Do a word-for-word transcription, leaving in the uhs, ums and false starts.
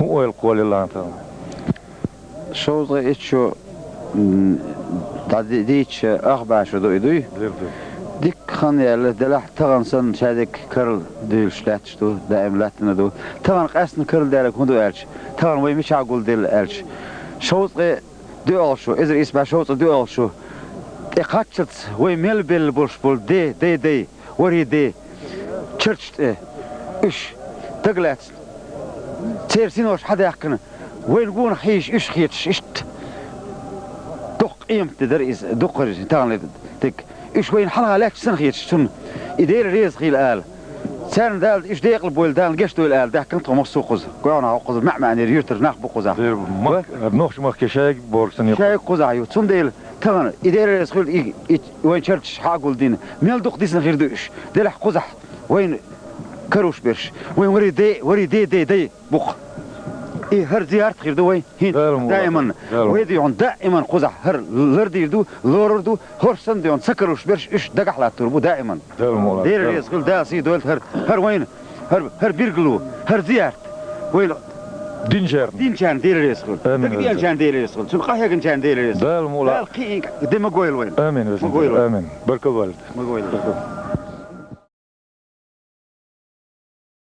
Ойла кхоллаллахьан тахана. Шовзткъе итт шу, м, дӀа ди-, дийча ах бӀаь шу ду и дуй? Дер ду. Дикка хан яьлла, делахь тахана санна шадерг карла дуьйлуш лаьтташ ду, даим лаьттана ду. Тахана къаьстина карла даьлларг хӀун ду аьлча, тахана вай мичахь гулделла аьлча, шовзткъе доьалгӀа шу, эзар исс бӀаь шовзткъе доьалгӀа шу, тӀе кхаччалц вай мел белла болуш болу де, дай, дай, варий де, чарташ тӀе уьш дагалаьцна, церан синош хьадаьккхина, вайна гонах хьийзаш уьш хеташ, иштта доккха къемат де дара иза, дуккхара таханлера дерг. Уьш вайна хьалха лаьтташ санна хеташ цунна, и Дела реза хуьлда ала. Царна Дала уьш декъала бойла, Дала гечдойла ала даьккхина тхо массо а кхуза. ГӀоьнах кхуза маьӀ-маьӀнера юьртара нах бу кхузахь. Дер ма-, нохча махке шайга бохург санна ю. Шайга кхузахь ю. Цундела тахана и Дела реза хуьлда, и, и вайн чарташ хьа а гулдина, мел дукха дисина хир ду уьш. Делахь кхузахь вайна каруш берш. Вайн варий де, варий де, де, дай бу-кх. И хӀара зиярт хир ду вайн хӀинца Дала мукъ лахь. Даиман. Дала мукъ. Вай дуьйхьун даиман кхузахь хӀара лардийр ду, лорур ду, хӀорш санна дуьйхьун ца каруш берш уьш дагахь латтор бу даиман. Дала мукъ лахь. Дела реза хуьлда, Дала сий дойла хӀара, хӀара вайна, хӀара, хӀара билгало, хӀара зиярт. Вайна динчарна. Динчарна Дела реза хуьлда. Амин. Дагадеанчарна Дела реза хуьлда. Цунна къахьегначарна Дела реза хуьлда. Дала мукъ лахь. Дала кхин де ма гойла вайна. Амин, везан Дела. Ма гойла. Амин. Баркалла валида. Ма гойла.